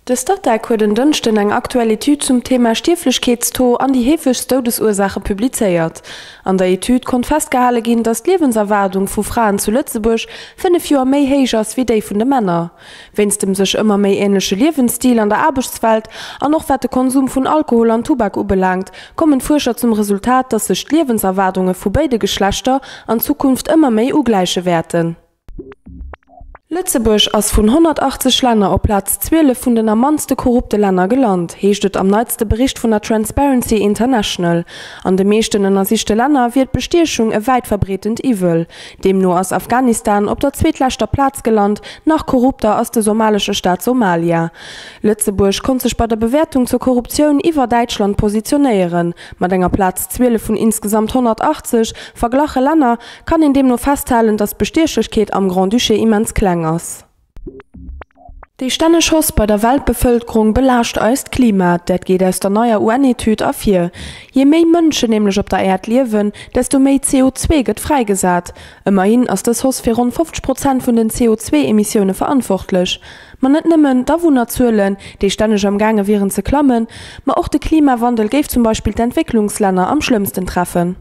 De Statec huet en Dënschden eng aktuell Etüd zum Thema Stierflechkeetstaux an déi heefegst Doudesursaache publizéiert. An der Etüd konnt festgehale ginn, datt d'Liewenserwaardung vu Fraen zu Lëtzebuerg 5 Joer méi héich ass wéi déi vun de Männer. Wéinst dem sech ëmmer méi änleche Liewensstil an der Aarbechtswelt an och wat de Konsum vun Alkohol an Tubak ubelaangt, kommen d'Fuerscher zum Resultat, datt sech d'Liewenserwaardunge vu béide Geschlechter an Zukunft ëmmer méi ugläiche wäerten. Lëtzebuerg ass vun 180 Länner op Plaz 12 vun den am mannste korrupte Länner gelant, heescht et am neitste Bericht vun der Transparency International. An de meeschten ënnersichte Länner wier d'Bestiechung e wäit verbreetent Iwwel. Deemno ass Afghanistan op der zweetleschter Plaz gelant, nach korrupter ass de somalesche Staat Somalia. Lëtzebuerg konnt sech bei der Bewäertung zur Korruptioun iwwer Däitschland positionéieren. Mat enger Plaz 12 vun insgesamt 180 verglache Länner kann een deemno festhalen, datt d'Bestiechlechkeet am Grand-Duché immens kleng ass. Déi stänneg Hausse bei der Weltbevëlkerung belaascht eist Klima. Dat geet aus der neier UN-Etüd ervir. Jee méi Mënschen nämlech op der Äerd liewen, desto méi CO2 gëtt fräigesat. Ëmmerhin ass dës Hausse fir ronn 50 Prozent vun den CO2-Emissioune verantwortlech. Ma net nëmmen d'Awunnerzuelen, déi stänneg am gaange wieren ze klammen, ma och de Klimawandel géif zum Beispill d'Entwécklungslänner am schlëmmsten treffen.